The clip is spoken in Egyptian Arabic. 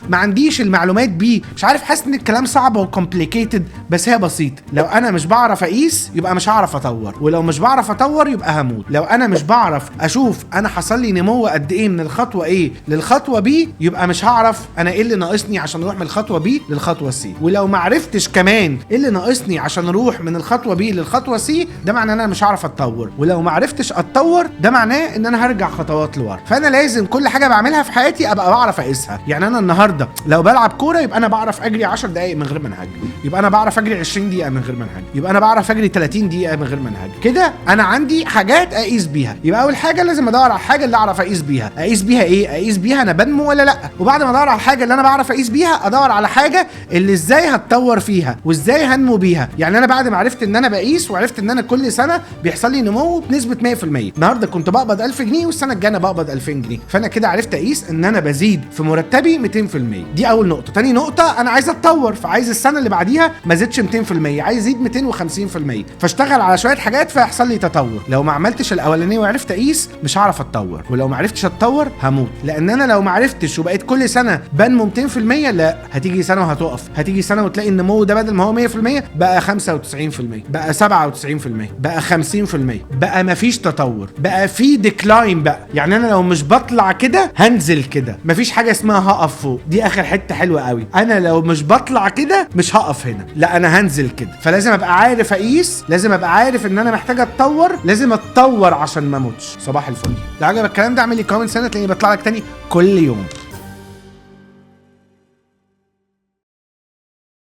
ما عنديش المعلومات بيه، مش عارف، حاسس ان الكلام صعب و complicated، بس هي بسيطه. لو انا مش بعرف اقيس يبقى مش هعرف اطور، ولو مش بعرف اطور يبقى هموت. لو انا مش بعرف اشوف انا حصل لي نمو قد ايه من الخطوة A للخطوة B، يبقى مش هعرف انا ايه اللي ناقصني عشان اروح من الخطوة B للخطوة C. ولو ما عرفتش كمان ايه اللي ناقصني عشان اروح من الخطوة B للخطوة C، ده معناه ان انا مش هعرف اتطور، ولو ما عرفتش اتطور ده معناه ان انا هرجع خطوات لورا. فانا لازم كل حاجة بعملها في حياتي ابقى بعرف اقيسها. يعني انا النهارده لو بلعب كورة يبقى انا بعرف اجري 10 دقائق من غير ما انهج، يبقى انا بعرف اجري 20 دقيقة من غير ما انهج، يبقى انا بعرف اجري 30 دقيقة من غير ما انهج. كده انا عندي حاجات اقيس بيها. يبقى اول حاجة لازم ادور على الحاجة اللي اعرف اقيس بيها. اقيس بيها ايه؟ اقيس بيها انا بنمو ولا لا. وبعد ما ادور على الحاجة اللي انا بعرف اقيس بيها، ادور على حاجة اللي ازاي هتطور فيها وازاي هنمو بيها. يعني انا بعد ما عرفت ان انا بقيس وعرفت ان انا كل سنة بيحصل لي نمو بنسبة 100%، النهارده كنت بقبض 1000 جنيه والسنة الجاية انا بقبض 2000 جنيه، فانا كده عرفت اقيس ان انا بزيد في مرتبي 200%. دي اول نقطة. تاني نقطة، انا عايز اتطور، فعايز السنة اللي بعديها ما زيدش 200%، عايز ازيد 250%، فاشتغل على شوية حاجات فيحصل لي تطور. لو ما عملتش الاولانية وعرفت اقيس مش هعرف اتطور، ولو ما عرفتش اتطور هموت. لان انا لو ما عرفتش وبقيت كل سنة بنمو 200%، لا، هتيجي سنة وهتقف، هتيجي سنة وتلاقي النمو ده بدل ما هو 100% بقى 95%، بقى 97%، بقى 50%، بقى مفيش تطور، بقى في decline بقى. يعني انا لو مش بطلع كده هنزل كده، مفيش حاجة اسمها هقف فوق. دي اخر حتة حلوة قوي. انا لو مش بطلع كده مش هقف هنا، لا انا هنزل كده. فلازم ابقى عارف اقيس، لازم ابقى عارف ان انا محتاج اتطور، لازم اتطور عشان ما اموتش. صباح الفل. لو عجبك الكلام ده اعمل لي comment، سنة تلاقيني بطلع لك تاني كل يوم.